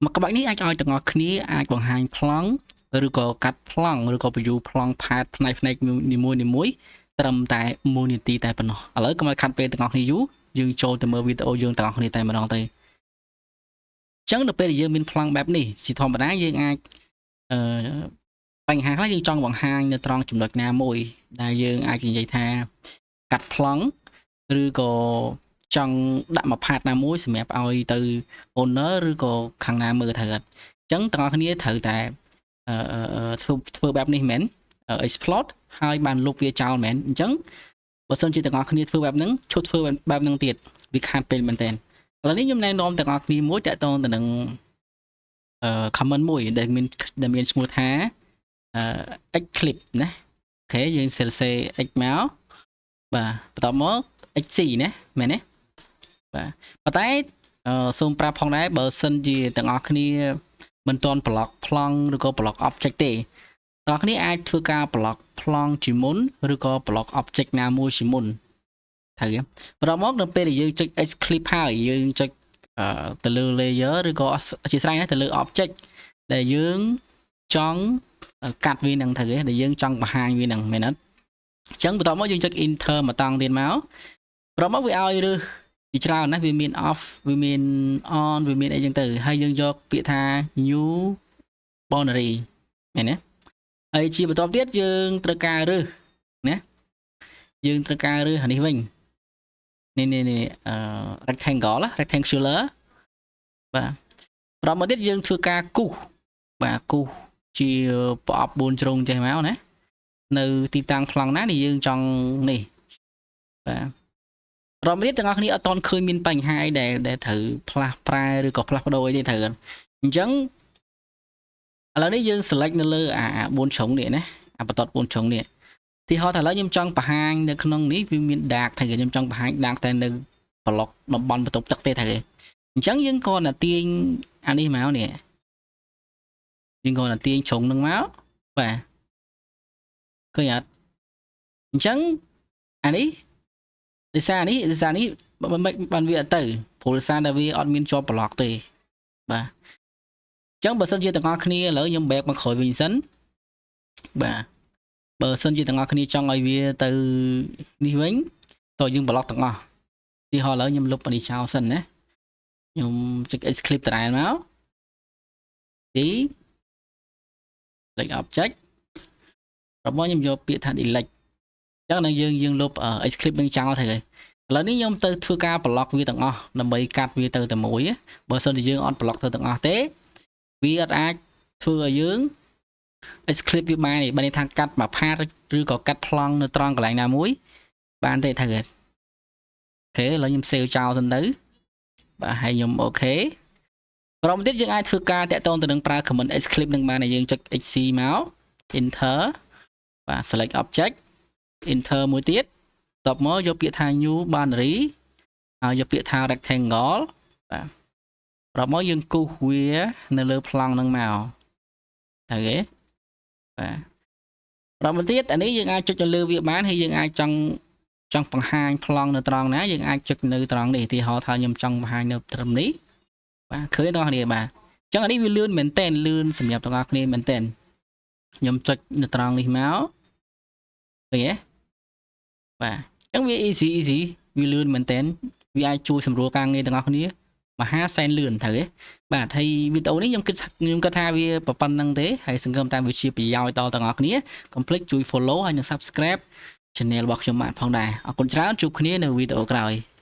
មួយក្បាច់នេះអាចឲ្យទាំងអស់គ្នាអាចបង្ហាញប្លង់ឬក៏កាត់ប្លង់ឬក៏បញ្យូប្លង់ផាតផ្នែកផ្នែកនីមួយនីមួយត្រឹមតែ1នាទីតែប៉ុណ្ណោះឥឡូវកុំឲ្យខាត់ពេលទាំងអស់គ្នាយូរយើងចូលទៅមើលវីដេអូយើងទាំងអស់គ្នាតែម្ដងទៅអញ្ចឹងនៅពេលដែលយើងមានប្លង់បែបនេះជាធម្មតាយើងអាចអឺបញ្ហាខ្លះយើងចង់បង្ហាញនៅត្រង់ចំណុចណាមួយដែលយើងអាចនិយាយថាកាត់ប្លង់ឬក៏ចង់ដាក់មួយ part ណាមួយសម្រាប់ឲ្យទៅ owner ឬក៏ខាងណាមើលត្រូវអត់អញ្ចឹងទាំងអស់គ្នាត្រូវតែអឺធ្វើធ្វើបែបនេះមែន explode ហើយបានលុបវាចោលមែនអញ្ចឹងបើសិនជាទាំងអស់គ្នាធ្វើបែបហ្នឹងឈប់ធ្វើបែបហ្នឹងទៀតវាខាតពេលមែនតើឥឡូវនេះខ្ញុំណែនាំទាំងអស់គ្នាមួយតាក់ទងទៅនឹងអឺ command មួយដែលមានឈ្មោះថាអឺ xclip ណា OK យើងសរសេរ x មកបាទបន្ទាប់មក xc ណាមែនទេបាទប៉ុន្តែសូមប្រាប់ផងដែរបើសិនជាទាំងអស់គ្នាមិនទាន់ block ប្លង់ឬក៏ block object ទេទាំងអស់គ្នាអាចធ្វើការ block ប្លង់ជាមុនឬក៏ block object ណាមួយជាមុនត្រូវទេបន្ទាប់មកនៅពេលដែលយើងចុច xclip ហើយយើងចុចទៅលើ layer ឬក៏អធិស្ឋានណាទៅលើ object ដែលយើងចង់កាត់វានឹងត្រូវទេដែលយើងចង់បង្ហាញវានឹងមែនអត់អញ្ចឹងបន្ទាប់មកយើងចុច enter មកតង់ទៀតមកបន្ទាប់មកវាឲ្យរើសជាច្រើនណាវាមាន off វាមាន on វាមានអីចឹងទៅហើយយើងយកពាក្យថា new boundary មែនទេហើយជាបន្ទាប់ទៀតយើងត្រូវការរើសណាយើងត្រូវការរើសអានេះវិញនេះនេះនេះអឺ rectangle rectangular បាទបន្តមកទៀតយើងធ្វើការគូសបាទគូសជាប្រអប់4ជ្រុងចេះមកណានៅទីតាំងប្លង់ណានេះយើងចង់នេះបាទ រមទៀតទាំងអស់គ្នាអត់ទាន់ឃើញមានបញ្ហាអីដែលដែលត្រូវផ្លាស់ប្រែឬក៏ផ្លាស់ប្ដូរអីទេត្រូវអញ្ចឹងឥឡូវនេះយើង select នៅលើអា4ជ្រុងនេះណាអាបន្ទាត់4ជ្រុងនេះទីហោថាឥឡូវខ្ញុំចង់បង្ហាញនៅក្នុងនេះវាមាន dark តែខ្ញុំចង់បង្ហាញ dark តែនៅប្លុកតំបន់បន្ទប់ទឹកទេត្រូវទេអញ្ចឹងយើងគ្រាន់តែទាញអានេះមកនេះយើងគ្រាន់តែទាញជ្រុងនឹងមកបាទឃើញអត់អញ្ចឹងអានេះដោយសារនេះដោយសារនេះមិនបានវាអត់ទៅព្រោះដោយសារតែវាអត់មានជាប់ប្លុកទេបាទអញ្ចឹងបើសិនជាទាំងអស់គ្នាឥឡូវខ្ញុំ back មកក្រោយវិញសិនបាទបើសិនជាទាំងអស់គ្នាចង់ឲ្យវាទៅនេះវិញតើយើងប្លុកទាំងអស់ទីហោឥឡូវខ្ញុំលុបអានេះចោលសិនណាខ្ញុំចុច xclip ដដែលមកទី select object របស់ខ្ញុំយកពាក្យថា delete អញ្ចឹងនឹងយើងយើងលុប xclip នឹងចោលទៅហើយឥឡូវនេះខ្ញុំទៅធ្វើការ block វាទាំងអស់ដើម្បីកាត់វាទៅតែមួយបើសិនជាយើងអត់ block ទៅទាំងអស់ទេវាអត់អាចធ្វើឲ្យយើង xclip វាបានទេបើន័យថាកាត់មួយ part ឬក៏កាត់ប្លង់នៅត្រង់កន្លែងណាមួយបានទេត្រូវទេ OK ឥឡូវខ្ញុំ save ចោលសិនទៅបាទហើយខ្ញុំ OK ក្រោមទៀតយើងអាចធ្វើការតាក់ទងទៅនឹងប្រើ command xclip នឹងបានយើងចុច xc មក enter បាទ select object enter មួយទៀតតបមកយកពាក្យថា new boundary ហើយយកពាក្យថា rectangle បាទប្រមកយើងគូសវានៅលើប្លង់នឹងមកត្រូវទេបាទប្រមកទៀតអានេះយើងអាចចុចទៅលើវាបានហើយយើងអាចចង់ចង់បង្ហាញប្លង់នៅត្រង់ណាយើងអាចចុចនៅត្រង់នេះឧទាហរណ៍ថាខ្ញុំចង់បង្ហាញនៅត្រឹមនេះបាទឃើញទាំងអស់គ្នាបាទអញ្ចឹងអានេះវាលឿនមែនតែនលឿនសម្រាប់ទាំងអស់គ្នាមែនតែនខ្ញុំចុចនៅត្រង់នេះមកឃើញទេបាទអញ្ចឹងវា easy easy វាលឿនមែនតើវាអាចជួយសម្រួលការងារទាំងអស់គ្នាមហាសែនលឿនត្រូវទេបាទហើយវីដេអូនេះខ្ញុំគិតថាវាប៉ុណ្្នឹងទេហើយសង្ឃឹមថាវាជាប្រយោជន៍ដល់ទាំងអស់គ្នាកុំភ្លេចជួយ follow ហើយនិង subscribe channel របស់ខ្ញុំបាទផងដែរអរគុណច្រើនជួបគ្នានៅវីដេអូក្រោយ។